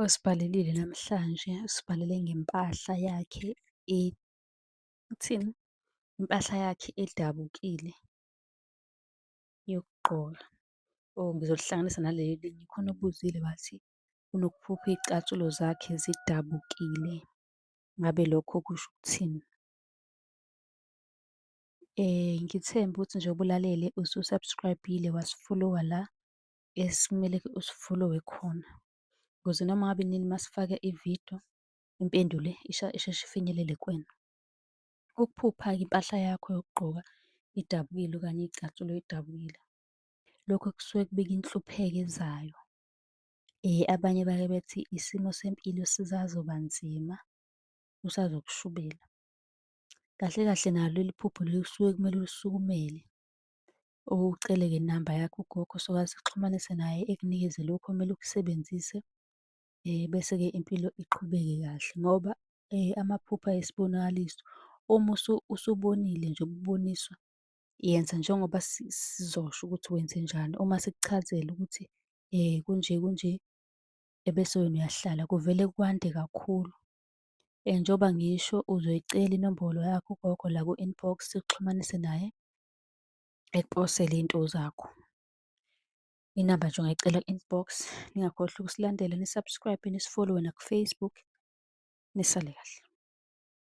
Osibhalelile namhlanje usibhalele ngempahla yakhe uthini? Impahla yakhe edabukile yokugqoka. Oh, ngizolihlanganisa naleli elinye. Khona obuzile wathi unokuphupha iy'cathulo zakhe zidabukile, ngabe lokho kusho ukuthini? Ngithembe ukuthi njengoba ulalele usu-subscribe-ile, wasifolowa la esimele usifolowe khona, ukuze noma ngabe inini uma sifaka ividiyo, impendulo isheshe ifinyelele kuwena. Ukuphupha-ke impahla yakho yokugqoka idabukile okanye iy'cathulo y'dabukile, lokho kusuke kubika inhlupheko ezayo. Abanye bake bethi isimo sempilo sisazoba nzima, kusazokushubela. Kahle kahle nalo leli phupho leli kusuke kumele ulisukumele, ucele-ke inamba yakhe ugogo sokwazi sikuxhumanise naye ekunikeze lokhu okumele ukusebenzise, bese-ke impilo iqhubeke kahle ngoba amaphupho ayisibonakaliso. Uma usubonile nje ububoniswa, yenza njengoba sizosho ukuthi wenzenjani. Uma sikuchazela ukuthi kunje kunje, ebese wena uyahlala, kuvele kwande kakhulu. Njengoba ngisho uzoyicela inombolo yakhe ugogo la ku-inbox, sikuxhumanise naye, ekuposele iy'nto zakho. Inamba nje ungayicela ku-inbox. Ningakhohlwa ukusilandela ni-subscribe-e, nisifolowe naku-Facebook. Nisale kahle.